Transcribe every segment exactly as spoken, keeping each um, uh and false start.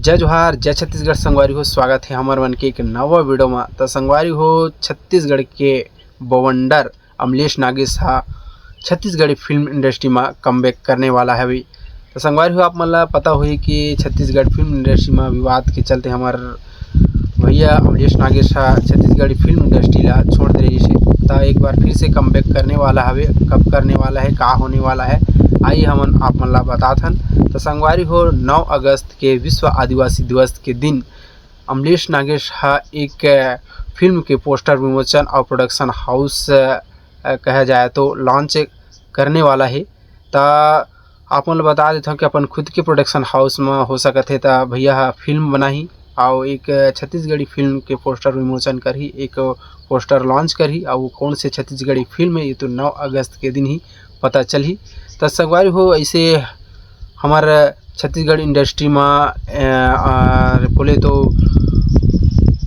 जय जोहार, जय छत्तीसगढ़ संगवारी हो। स्वागत है हमर मन के एक नवा वीडियो में। तो संगवारी हो, छत्तीसगढ़ के बवंडर अमलेश नागेश हा छत्तीसगढ़ी फिल्म इंडस्ट्री में कमबैक करने वाला है। तो संगवारी हो, आप मन ला पता होही कि छत्तीसगढ़ फिल्म इंडस्ट्री में विवाद के चलते हमर भैया अमलेश नागेश हा छत्तीसगढ़ी फिल्म इंडस्ट्री ला छोड़ दे रहिस हे। त एक बार फिर से कमबैक करने वाला हवे। कब करने वाला है, का होने वाला है, आइए हमन आप मन ला बतात हन। तो संगवारी हो, नौ अगस्त के विश्व आदिवासी दिवस के दिन अमलेश नागेश हा एक फिल्म के पोस्टर विमोचन और प्रोडक्शन हाउस कहा जाए तो लॉन्च करने वाला है। त आप मन ल बता देथव कि अपन खुद के प्रोडक्शन हाउस में हो सकत है त भैया हा फिल्म बनाही और एक छत्तीसगढ़ी फिल्म के पोस्टर विमोचन करही, एक पोस्टर लॉन्च करही। और कौन से छत्तीसगढ़ी फिल्म है, ये तो नौ अगस्त के दिन ही पता चलही। त संगवारी हो, ऐसे हमर छत्तीसगढ़ इंडस्ट्री में बोले तो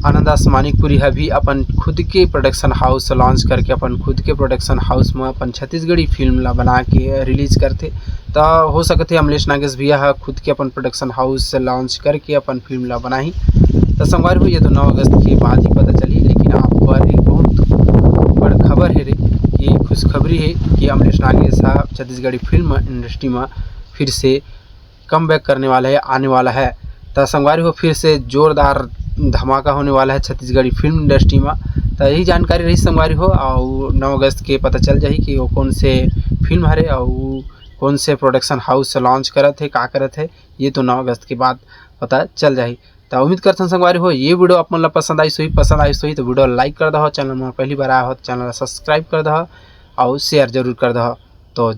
आनंद दास मानिकपुरी हा भी अपन खुद के प्रोडक्शन हाउस लॉन्च करके अपन खुद के प्रोडक्शन हाउस में अपन छत्तीसगढ़ी फिल्म ला बना के रिलीज करथे। त हो सकत है अमलेश नागेश भैया हा खुद के अपन प्रोडक्शन हाउस लॉन्च करके अपन फिल्म ला बनाही। त संगवारी हो, ये तो नौ अगस्त के बाद ही पता चली, लेकिन आप बर एक बहुत बड़ खबर है रे, कि खुशखबरी है कि अमलेश नागेश हा छत्तीसगढ़ी फिल्म इंडस्ट्री में फिर से कमबैक करने वाला है, आने वाला है। त संगवारी हो, फिर से जोरदार धमाका होने वाला है छत्तीसगढ़ी फिल्म इंडस्ट्री में। त यही जानकारी रही संगवारी हो, और नौ अगस्त के पता चल जाही कि वो कौन से फिल्म हरे और कौन से प्रोडक्शन हाउस से लॉन्च करत है, का करत है, ये तो नौ अगस्त के बाद पता चल जाही। त उम्मीद करथन संगवारी हो, ये वीडियो आप मन ला पसंद आइस होही। पसंद आइस होही तो वीडियो लाइक कर दहो, चैनल में पहली बार आया हो तो चैनल ला सब्सक्राइब कर दहो और शेयर जरूर कर दहो।